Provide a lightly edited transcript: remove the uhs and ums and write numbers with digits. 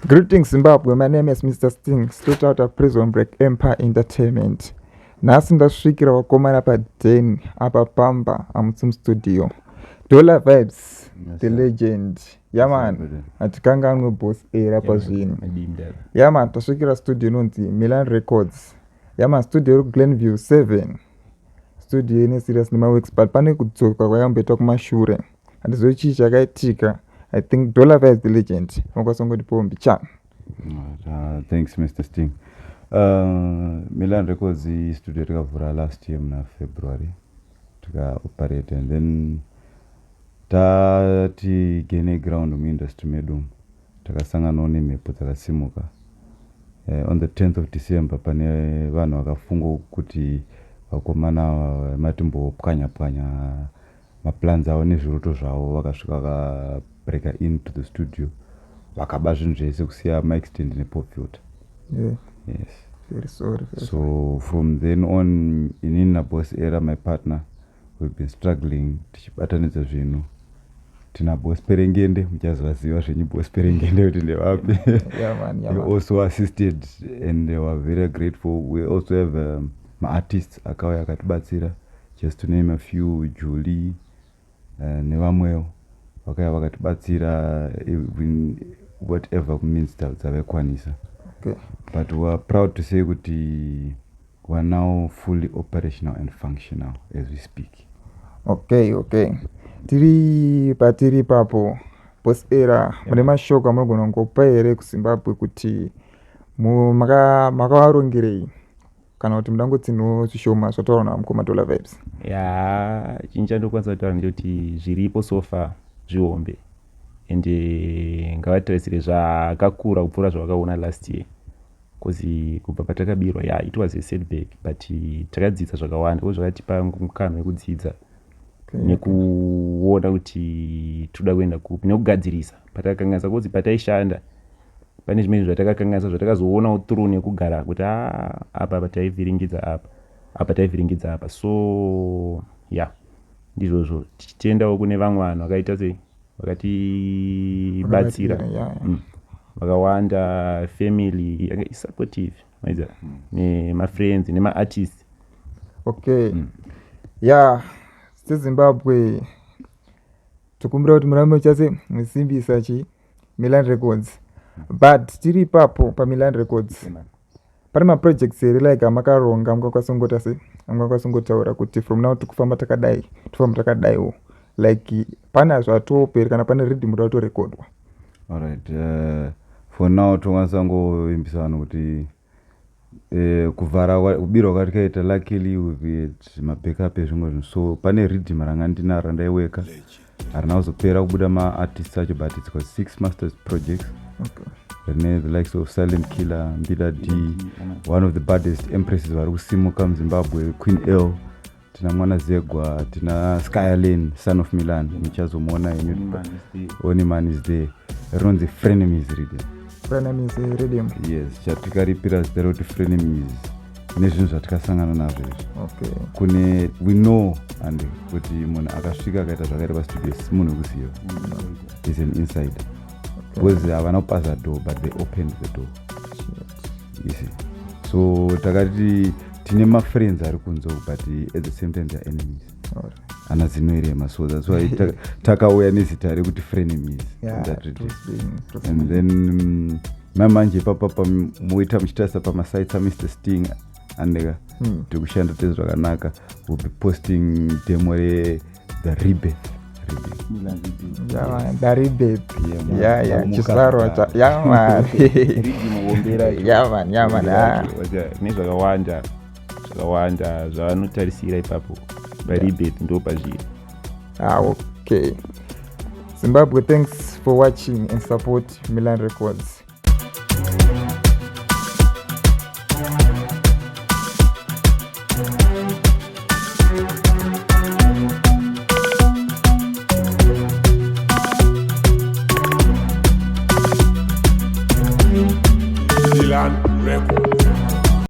Greetings Zimbabwe, my name is Mr. Sting, straight out of Prison Break Empire Entertainment. Nhasi ndasvikira vakomana paden apa pamba amutsum studio. Dollar Vibes, yes, the legend. Yaman, hatikanganwe boss era pazvinhu. Yaman, tasvikira studio inonzi Milan Records. Yaman, studio iri Glenview 7. Studio ine serious nemaworks but pane kudzoka kwakamboitwa kumashure. Handizivi chii chakaitika. I think Dollar Vibes the legend. Unokwanisa kungotipawo mbichana. Thanks Mr. Sting. Milan Records studio takavhura last year muna February, tikaoperate and then tati gene ground muindustry medu, takasanganawo nemhepo dzakasimuka. On the 10th of December pane vanhu vakafunga kuti vakomana matimbopwanya pwanya maplans avo nezviroto zvavo, vakasvika vakabreaka into the studio, vakaba zvinhu zvese kusiya mic stand nepop filter. Yes. Very sorry, very So from then on, inini naBoss Era, my partner, we've been struggling tichibatanidza zvinhu. Tina Boss Perengende, muchazovaziva zvenyu Boss Perengende kuti ndevapi. Yeah, man, yeah, They man. also assisted and they were very grateful. We also have maartists akauya akatibatsira, just to name a few, Julie nevamwewo vakauya vakatibatsira in whatever means dzavaikwanisa. But we are proud to say kuti we are now fully operational and functional as we speak. Okay. Tiri patiri ipapo, Boss Era, mune mashoko amunogona kungopa here kuZimbabwe kuti makavarongerei, kana kuti mudangotsinho zvishoma zvataurwa namukoma Dollar Vibes? Ya, chinhu chandokwanisa kutaura ndechekuti zviripo so far zvihombe, ende ngavatarisire zvakakura kupfuura zvavakaona last year, because kubva patakabirwa, ya, it was a setback, but takadzidza zvakawanda ko zvakatipa mukana wekudzidza nekuona kuti toda kuenda kupi nekugadzirisa patakakanganisa, kuti pataishanda pane zvimwe zvatakakanganisa zvatakazoonawo through nekugara kuti a apa taivhiringidza, apa apa taivhiringidza apa. So ya, ndizvozvo. Tichitendawo kune vamwe vanhu vakaita sei, vakatibatsira vakawanda, family yanga isupportive, maiziva, nemafriends nemaartists. Okay, ya, seZimbabwe tokumbira kuti murambe muchase musimbisa chi Milan Records. But tiri ipapo paMilan Records, pane maprojects here like amakaronga, mungakwanisa kungota sei, mungakwanisa kungotaura kuti from now tikufamba takadai, tofamba takadaiwo, like pane zvatoperi kana pane riddim ratorekodwa? Alright, for now tokwanisa kungovimbisa vanhu kuti kuvhara kubirwa kwatikaita, luckily we've had mabackup ezvimwe zvinhu, so pane riddim ranga ndinaro randaiweka, harina kuzopera kubuda maartists acho, but it's got six masters projects rine the likes of Silent Killer, Mbila D, one of the baddest empresses vari kusimuka muZimbabwe, Queen L, tina Mwana Zegwa, tina Skyalen, Son of Milan, muchazomuona henyu. Only Man is there. Rinonzi Frenemies Riddim. Frenemies Riddim. Yes, chatikaripira zita rekuti Frenemies nezvinhu zvatikasangana nazvo izvi. Kune we know and kuti munhu akasvika akaita zvakaita pastudio si munhu wekuziva, is an insider, because havana kupaza door, but they opened the door, you see. So takati tine mafriends ari kunze uku, but at the same time they are enemies, ana dzinoirema. So that's why takauya nezita rekuti Frenemies. That riddim. And then mamanje ipapapa muita muchitarisa pamasites aMr Sting andika, tiri kushanda tezi zvakanaka. Will be posting demo re the Rebirth riddim. Yeah, man, the Rebirth. Yeah, man. Ya, Muka chizvarwa cha zvakare. Ya man. Riddim Ya man, ya man, ah. Nezvakawanda zvakawanda zvavanotarisira ipapo paRebirth, ndo pazviri. Ah, okay. Zimbabwe, thanks for watching and support Milan Records.